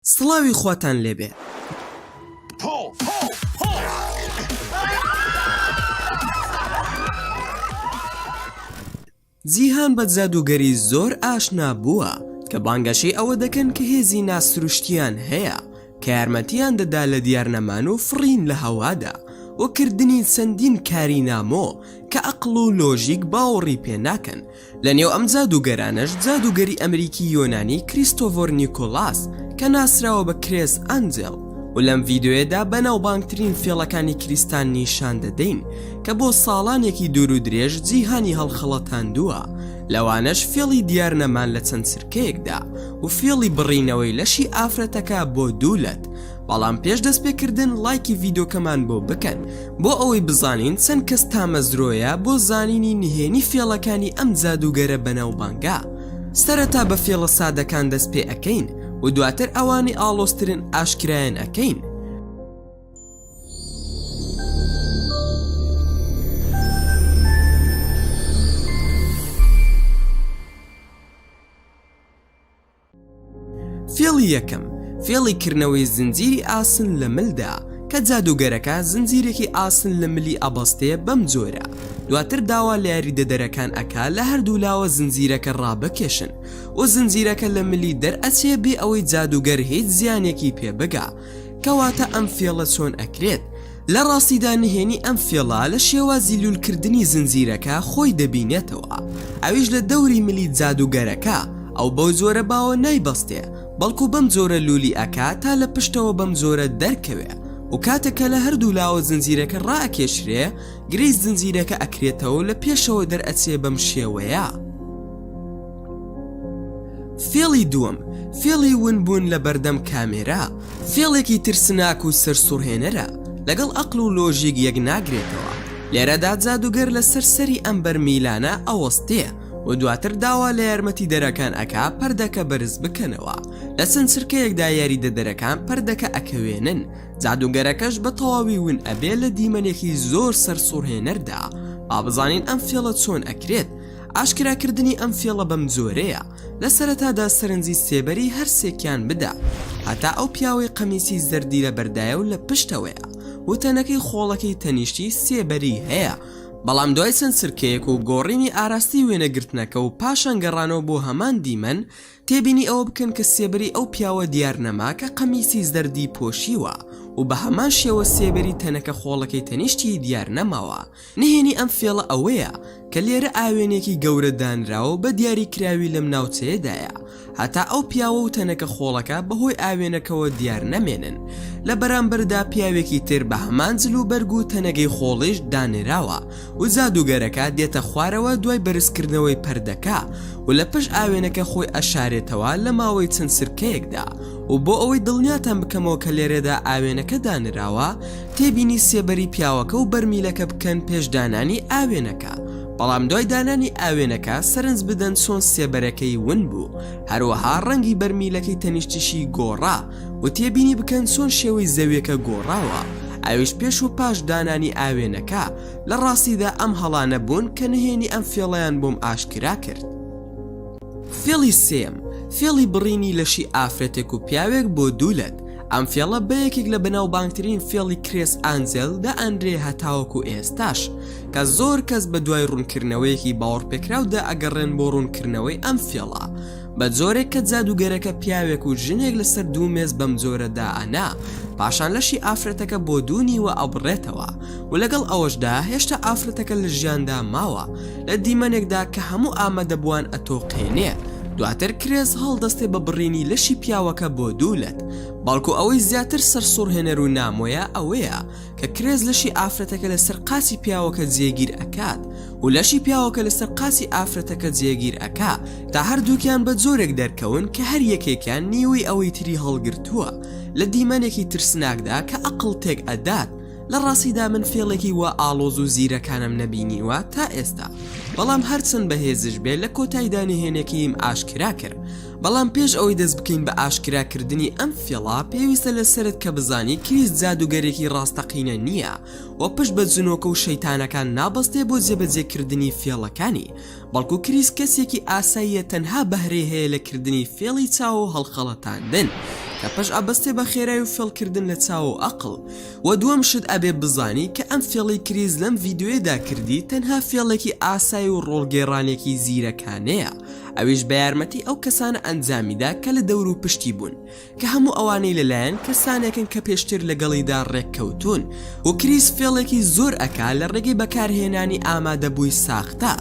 سڵاوی خواتان لێبێ. جیهان بە جادووگەری زۆر ئاشنا بووە کە بانگەشەی ئەوە دەکەن کە هێزی ناسروشتیان هەیە کە یارمەتیان دەدا لە دیارنەمان و فڕین لە هەوادا و کردنی چەندین کاری نامۆ کە ئەقڵ و لۆژیک باوەڕی پێ ناکەن لە نێو ئەم جادووگەرانەش جادووگەری ئەمریکی یۆنانی کریستۆڤۆر نیکۆلاس کە ناسراوە بە کرێس ئەنجێڵ و لەم ڤیدیۆیەدا بەناوبانگترین فێڵەکانی کریستان نیشان دەدەین کە بۆ ساڵانێکی دوور و درێژ جیهانی هەڵخەڵەتاندووە لەوانەش فێڵی دیارنەمان لە چەند چرکەیەکدا و فێڵی بڕینەوەی لەشی ئافرەتەکە بۆ دوو لەت بەڵام پێش دەستپێکردن ڵایکی ڤیدۆکەمان بۆ بکەن بۆ ئەوەی بزانین چەند کەس تامەزرۆیە بۆ زانینی نهێنی فێڵەکانی ئەم جادووگەرە بەناوبانگە. سەرەتا بە فێڵە سادەکان دەست پێ ئەکەین و دواتر ئەوانەی ئاڵۆزترن ئاشکرایان ئەکەین. فێڵی یەکەم، فێڵی کردنەوەی زنجیری ئاسن لە ملدا، کە جادووگەرەکە زنجیرێکی ئاسن لە ملی ئەبەستێ بەم جۆرە، دواتر داوا لە یاریدەدەرەکان ئەکا لە هەردوو لاوە زنجیرەکە ڕابکێشن و زنجیرەکە لە ملی دەرئەچێ بێ ئەوەی جادووگەر هیچ زیانێکی پێ بگا، کەواتە ئەم فێڵە چۆن ئەکرێت؟ لە ڕاستیدا نهێنی ئەم فێڵە لە شێوازی لوولکردنی زنجیرەکە خۆی دەبینێتەوە، ئەویش لە دەوری ملی جادووگەرەکە، ئەو بەو جۆرە باوە نایبەستێ، بەڵکو بەم جۆرە لوولی ئەکا تا لە پشتەوە بەم جۆرە دەرکەوێ و کاتێک کە لە هەردوو لاوە زنجیرەکە ڕائەکێشرێ گرێی زنجیرەکە ئەکرێتەوە و لە پێشەوە دەرئەچێ بەم شێوەیە. فێڵی دووەم، فێڵی ون بوون لە بەردەم کامێرا، فێڵێکی ترسناک و سەرسوڕهێنەرە، لەگەڵ ئەقڵ و لۆژیک یەک ناگرێتەوە، لێرەدا جادووگەر لەسەر سەری ئەم بەرمیلانە ئەوەستێ و دواتر داوا لە یارمەتیدەرەکان ئەکا پەردەکە بەرز بکەنەوە، لە چەند چرکەیەکدا یاریدەدەرەکان پەردەکە ئەکەوێنن، جادووگەرەکەش بە تەواوی ون ئەبێ لە دیمەنێکی زۆر سەرسوڕهێنەردا، با بزانین ئەم فێڵە چۆن ئەکرێت. ئاشکراکردنی ئەم فێڵە بەم جۆرەیە، لە سەرەتادا سەرنجی سێبەری هەر سێکیان بدە، هەتا ئەو پیاوەی قەمیسی زەردی لەبەردایە و لە پشتەوەیە و تەنەکەی خۆڵەکەی تەنیشتی سێبەری هەیە، بەڵام دوای چەند چرکەیەک و گۆڕینی ئاراستەی وێنەگرتنەکە و پاشان گەڕانەوە بۆ هەمان دیمەن، تێبینی ئەوە بکەن کە سێبەری ئەو پیاوە دیار نەما کە قەمیسی زەردی پۆشیوە و بە هەمان شێوە سێبەری تەنەکە خۆڵەکەی تەنیشتی دیار نەماوە. نهێنی ئەم فێڵە ئەوەیە کە لێرە ئاوێنێکی گەورە دانراوە و بە دیاریکراوی لەم ناوچەیەدایە هەتا ئەو پیاوە و تەنەکە خۆڵەکە بەهۆی ئاوێنەکەوە دیار نەمێنن، لە بەرامبەردا پیاوێکی تر بە هەمان جل و بەرگ و تەنەگەی خۆڵیش دانراوە و جادووگەرەکە دێتە خوارەوە دوای بەرزکردنەوەی پەردەکە و لە پشت ئاوێنەکە خۆی ئەشارێتەوە لە ماوەی چەند چرکەیەکدا و بۆ ئەوەی دڵنیاتان بکەمەوە کە لێرەدا ئاوێنەکە دانراوە تێبینی سێبەری پیاوەکە و بەرمیلەکە بکەن پێش دانانی ئاوێنەکە، بەڵام دوای دانانی ئاوێنەکە سەرنج بدەن چۆن سێبەرەکەی ون بوو، هەروەها ڕەنگی بەرمیلەکەی تەنیشتیشی گۆڕا، و تێبینی بکەن چۆن شێوەی زەویەکە گۆڕاوە، ئەویش پێش و پاش دانانی ئاوێنەکە، لە ڕاستیدا ئەم هەڵانە بوون کە نهێنی ئەم فێڵەیان بۆم ئاشکرا کرد. فێڵی سێیەم، فێڵی بڕینی لەشی ئافرەتێک و پیاوێک بۆ دوو لەت، ئەم فێڵە بە یەکێک لە بەناوبانگترین فێڵی کرێس ئانجێل دائەنرێ هەتاوەکو ئێستاش، کە زۆر کەس بە دوای ڕوونکردنەوەیەکی باوەڕپێکراودا ئەگەڕێن بۆ ڕوونکردنەوەی ئەم فێڵە، بە جۆرێک کە جادووگەرەکە پیاوێک و ژنێک لەسەر دوو مێز بەم جۆرە دائەنا، پاشان لەشی ئافرەتەکە بۆ دوو نیوە ئەبڕێتەوە و لەگەڵ ئەوەشدا هێشتا ئافرەتەکە لە ژیاندا ماوە لە دیمەنێکدا کە هەموو ئامادەبووان ئەتۆقێنێ. دواتر کرێس هەڵدەستێ بە بڕینی لەشی پیاوەکە بۆ دوو لەت، بەڵکو ئەوەی زیاتر سەرسوڕهێنەر و نامۆیە ئەوەیە کە کرێس لەشی ئافرەتەکە لەسەر قاچی پیاوەکە جێگیر ئەکات و لەشی پیاوەکە لەسەر قاچی ئافرەتەکە جێگیر ئەکا تا هەردووکیان بە جۆرێک دەرکەون کە هەر یەکێکیان نیوەی ئەوەی تری هەڵگرتووە لە دیمەنێکی ترسناکدا کە ئەقڵ تێک ئەدات. لە ڕاستیدا من فێڵێکی وا ئاڵۆز و زیرەکانەم نەبینیوە تا ئێستا بەڵام هەرچەند بەهێزش بێ لە کۆتایدا نهێنێکیم ئاشکرا کرد بەڵام پێش ئەوەی دەست بکەین بە ئاشکرا کردنی ئەم فێڵە پێویستە لەسەرت کە بزانی کریس جادوگەرێکی ڕاستەقینە نییە و پشت بە جنۆکە و شەیتانەکان نابەستێ بۆ جێبەجێ کردنی فێڵەکانی بەڵکو کریس کەسێکی ئاساییە تەنها بەهرەی هەیە لە کردنی فێڵی چاو و هەڵخەڵەتاندن. کە پشت ئەبەستێ بە خێرای و فێڵکردن لە چاو و ئەقڵ. وە دووەم شت ئەبێ بزانی کە ئەم فێڵەی کریس لەم ڤیدیۆیەدا کردی تەنها فێڵێکی ئاسای و ڕۆڵگێڕانێکی زیرەکانەیە ئەویش بە یارمەتی ئەو کەسانە ئەنجامیدا کە لە دەور و پشتی بوون کە هەموو ئەوانەی لەلایەن کەسانێکن کە پێشتر لەگەڵیدا ڕێککەوتوون و کریس فێڵێکی زۆر ئەکا لە ڕێگەی بەکارهێنانی ئامادەبووی ساختە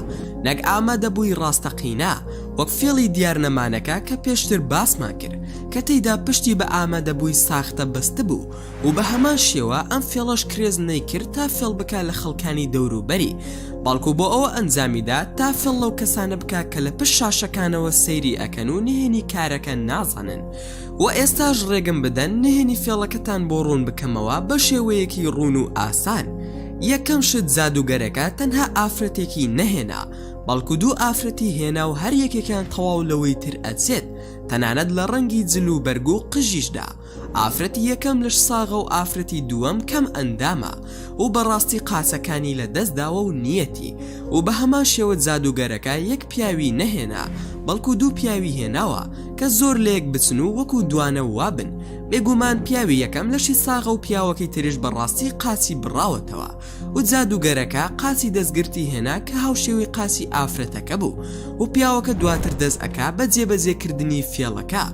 نەک ئامادەبووی ڕاستەقینە وەک فێڵی دیارنەمانەکە کە پێشتر باسمان کرد کە تێیدا پشتی بە ئامادەبووی ساختە بەستبوو و بە هەمان شێوە ئەم فێڵەش کرێز نەیکرد تا فێڵ بکا لە خەڵکانی دەوروبەری، بەڵکو بۆ ئەوە ئەنجامیدا تا فێڵ لەو کەسانە بکا کە لە پشت شاشەکانەوە سەیری ئەکەن و نهێنی کارەکە نازانن. وە ئێستاش ڕێگەم بدەن نهێنی فێڵەکەتان بۆ ڕوون بکەمەوە بە شێوەیەکی ڕوون و ئاسان. یەکەم شت جادووگەرەکە تەنها ئافرەتێکی نەهێنا، بەڵکو دوو ئافرەتی هێنا و هەر یەکێکیان تەواو لەوەی تر ئەچێت، تەنانەت لە ڕەنگی جل و بەرگ و قژیشدا. ئافرەتی یەکەم لەش ساغە و ئافرەتی دووەم کەم ئەندامە و بەڕاستی قاچەکانی لە دەست داوە و نیەتی و بە هەمان شێوە جادوگەرەکە یەک پیاوی نەهێنا بەڵکو دوو پیاوی هێناوە کە زۆر لەیەک بچن و وەکو دوانە وابن بێگومان پیاوی یەکەم لەشی ساغە و پیاوەکەی تریش بەڕاستی قاچی بڕاوەتەوە و جادوگەرەکە قاچی دەستگرتی هێنا کە هاوشێوەی قاچی ئافرەتەکە بوو و پیاوەکە دواتر دەست ئەکا بە جێبەجێ کردنی فێڵەکە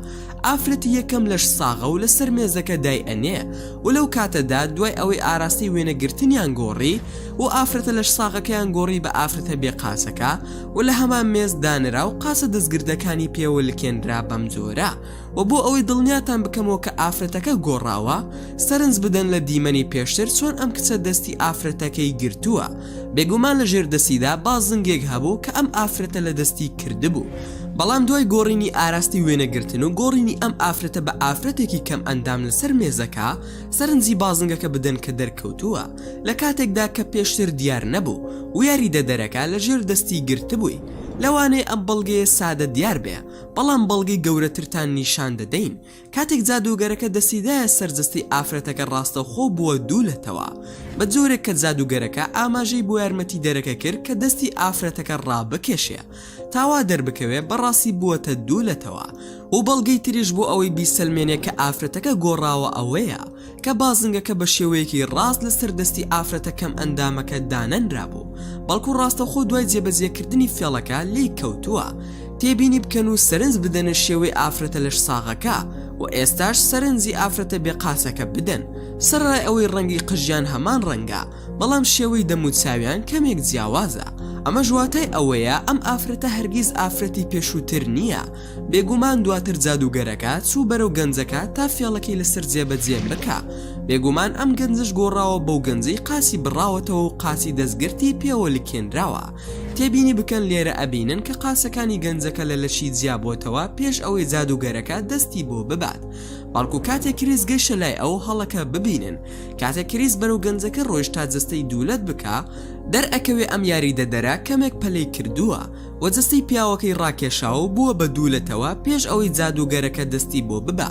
ئافرەتی یەکەم لەش ساغە و لەسەر مێزەکە دای ئەنێ و لەو کاتەدا دوای ئەوەی ئاراستەی وێنە گرتنیان گۆڕی و ئافرەتە لەش ساغەکەیان گۆڕی بە ئافرەتە بێ قاچەکە و لە هەمان مێز دانرا و قاچە دەستگردەکانی پێوە لکێنرا بەم جۆرە وە بۆ ئەوەی دڵنیاتان بکەمەوە کە ئافرەتەکە گۆڕاوە سەرنج بدەن لە دیمەنی پێشتر چۆن ئەم کچە دەستی ئافرەتەکەی گرتووە بێگومان لە ژێر دەستیدا بازنگێک هەبوو کە ئەم ئافرەتە لە دەستی کردبوو بەڵام دوای گۆڕینی ئاراستی وێنەگرتن و گۆڕینی ئەم ئافرەتە بە ئافرەتێکی کەم ئەندام لەسەر مێزەکە سەرنجی بازنگەکە بدەن کە دەرکەوتووە لە کاتێکدا کە پێشتر دیار نەبوو و یاریدەدەرەکە لە ژێر دەستی گرتبووی لەوانەیە ئەم بەڵگەیە سادە دیار بێ بەڵام بەڵگەی گەورەترتان نیشان دەدەین. کاتێک جادووگەرەکە دەستی دایە سەر جەستەی ئافرەتەکە ڕاستەوخۆ بووە دوو لەتەوە. بە جۆرێک کە جادووگەرەکە ئاماژەی بۆ یارمەتیدەرەکە کرد کە دەستی ئافرەتەکە ڕابکێشێ تا وا دەربکەوێ بەڕاستی بووەتە دوو لەتەوە. و بەڵگەی تریش بۆ ئەوەی بیسەلمێنێ کە ئافرەتەکە گۆڕاوە ئەوەیە کە بازنگەکە بە شێوەیەکی ڕاست لەسەر دەستی ئافرەتە کەم ئەندامەکە دانەنرابوو، بەڵکو ڕاستەوخۆ دوای جێبەجێکردنی فێڵەکە لێی کەوتووە. تێبینی بکەن و سەرنج بدەنە شێوەی ئافرەتە لەشساغەکە و ئێستاش سەرنجی ئافرەتە بێ قاچەکە بدەن، سەرەڕای ئەوەی ڕەنگی قژیان هەمان ڕەنگە، بەڵام شێوەی دەموچاویان کەمێک جیاوازە، ئەمەش واتای ئەوەیە ئەم ئافرەتە هەرگیز ئافرەتی پێشووتر نییە. بێگومان دواتر جادووگەرەکە چوو بەرەو گەنجەکە تا فێڵەکەی لەسەر جێبەجێ بکا، بێگومان ئەم گەنجەش گۆڕاوە بەو گەنجەی قاچی بڕاوەتەوە و قاچی دەستگرتی پێوە لکێنراوە، تێبینی بکەن لێرە ئەبینن کە قاچەکانی گەنجەکە لە لەشی جیابۆتەوە پێش ئەوەی جادووگەرەکە دەستی بۆ ببات، بەڵکو کاتێک کریس گەیشتە لای ئەو هەڵەکە ببینن کاتێک کریس بەرەو گەنجەکە ڕۆیشت تا جەستەی دوولەت بکا دەرئەکەوێ ئەم یاریدەدەرە کەمێک پەلەی کردووە و جەستەی پیاوەکەی ڕاکێشاوە و بووە بە دوولەتەوە پێش ئەوەی جادووگەرەکە دەستی بۆ ببا.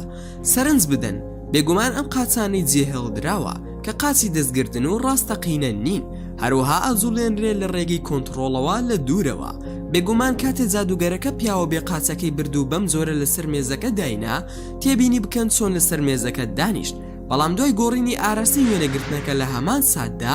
سەرنج بدەن، بێگومان ئەم قاچانەی جێهێڵدراوە کە قاچی دەستگرتن و ڕاستەقینە نین، هەروەها ئەجوڵێنرێ لە ڕێگەی کۆنتڕۆڵەوە لە دوورەوە. بێگومان کاتێ جادووگەرەکە پیاوە بێ قاچەکەی برد و بەم جۆرە لەسەر مێزەکە داینا، تێبینی بکەن چۆن لەسەر مێزەکە دانیشت، بەڵام دوای گۆڕینی ئاراستەی وێنەگرتنەکە لە هەمان ساتدا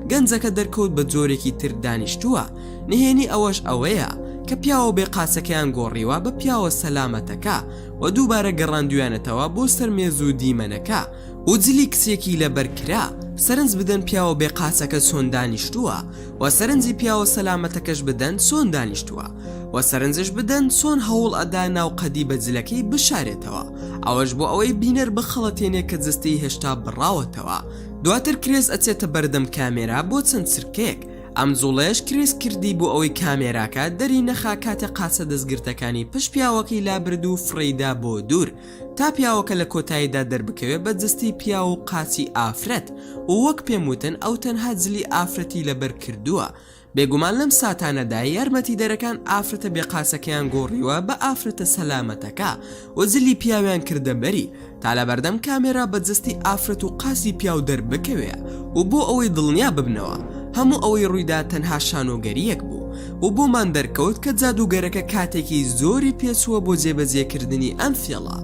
گەنجەکە دەرکەوت بە جۆرێکی تر دانیشتووە، نهێنی ئەوەش ئەوەیە کە پیاوە بێ قاچەکەیان گۆڕیوە بە پیاوە سەلامەتەکە و دووبارە گەڕاندویانەتەوە بۆ سەر مێز و دیمەنەکە و جلی کچێکی لەبەر کرا، سەرنج بدەن پیاوە بێ قاچەکە چۆن دانیشتووە و سەرنجی پیاوە سەلامەتەکەش بدەن چۆن دانیشتووە و سەرنجش بدەن چۆن هەوڵ ئەدا ناو قەدی بە جلەکەی بشارێتەوە ئەوەش بۆ ئەوەی بینەر بخەڵەتێنێ کە جەستەی هێشتا بڕاوەتەوە. دواتر کرێس ئەچێتە بەردەم کامێرا بۆ چەند چرکەیەک ئەم جوڵەیەش کریس کردی بۆ ئەوەی کامێراکە دەری نەخا کاتێ قاچە دەستگرتەکانی پشت پیاوەکەی لابرد و فڕێیدا بۆ دوور تا پیاوەکە لە کۆتاییدا دەربکەوێ بە جەستەی پیاو و قاچی ئافرەت و وەک پێم وتن ئەو تەنها جلی ئافرەتی لەبەر کردووە بێگومان لەم ساتانەدا یارمەتیدەرەکان ئافرەتە بێ قاچەکەیان گۆڕیوە بە ئافرەتە سەلامەتەکە و جلی پیاویان کردە بەری تا لەبەردەم کامێرا بە جەستەی ئافرەت و قاچی پیاو دەربکەوێ و بۆ ئەوەی دڵنیا ببنەوە هەموو ئەوەی ڕوویدا تەنها شانۆگەرییەک بوو. و بۆمان دەرکەوت کە جادووگەرەکە کاتێکی زۆری پێچووە بۆ جێبەجێکردنی ئەم فێڵە.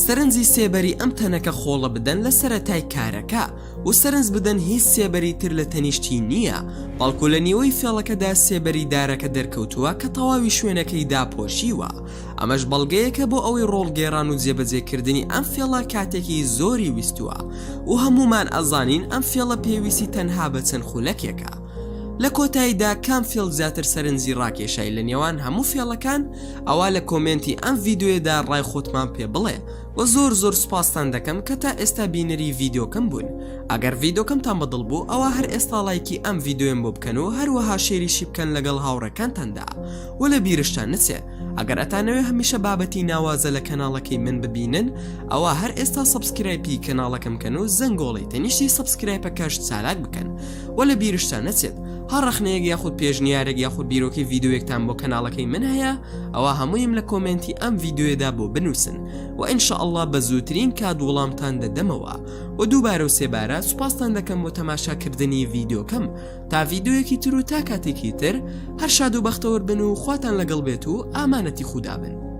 سەرنجی سێبەری ئەم تەنەکە خۆڵە بدەن لە سەرەتای کارەکە و سەرنج بدەن هیچ سێبەری تر لە تەنیشتی نییە بەڵکو لە نیوەی فێڵەکەدا سێبەری دارەکە دەرکەوتووە کە تەواوی شوێنەکەی داپۆشیوە ئەمەش بەڵگەیەکە بۆ ئەوەی ڕۆڵگێڕان و جێبەجێکردنی ئەم فێڵە کاتێکی زۆری ویستووە و هەموومان ئەزانین ئەم فێڵە پێویستی تەنها بە چەند خولەکێکە. لە کۆتاییدا کام فێڵ زیاتر سەرنجی ڕاکێشای لە نێوان هەموو فێڵەکان؟ ئەوا لە کۆمێنتی ئەم ڤیدیۆیەدا ڕای خۆتمان پێ بڵێ وە زۆر زۆر سوپاستان دەکەم کە تا ئێستا بینەری ڤیدیۆکەم بوون ئەگەر ڤیدۆکەمتان بەدڵ بوو ئەوا هەر ئێستا ڵایکی ئەم ڤیدیۆیەم بۆ بکەن و هەروەها شێریشی بکەن لەگەڵ هاوڕێکانتاندا وە لە بیرشتان نەچێ ئەگەر ئەتانەوێ هەمیشە بابەتی ناوازە لە کەناڵەکەی من ببینن ئەوا هەر ئێستا subscribe ی کەناڵەکەم بکەن و زەنگۆڵەی تەنیشتی subscribe ەکەش چالاک بکەن وە لە بیرشتان نەچێت هەر ڕەخنەیەک یاخود پێشنیارێک یاخود بیرۆکەی ڤیدیۆیەکتان بۆ کەناڵەکەی من هەیە ئەوا هەموویم لە کۆمێنتی ئەم ڤیدیۆیەدا بۆ بنووسن وە ان شاء اللە بە زووترین کات وڵامتان دەدەمەوە وە دووبارە و سێبارە سوپاستان دەکەم بۆ تەماشاکردنی ڤیدیۆکەم تا ڤیدیۆیەکی تر و تا کاتێکی تر هەر شاد و بەختەوەر بن و خواتان لەگەڵ بێت و ئامانەتی خودا بن.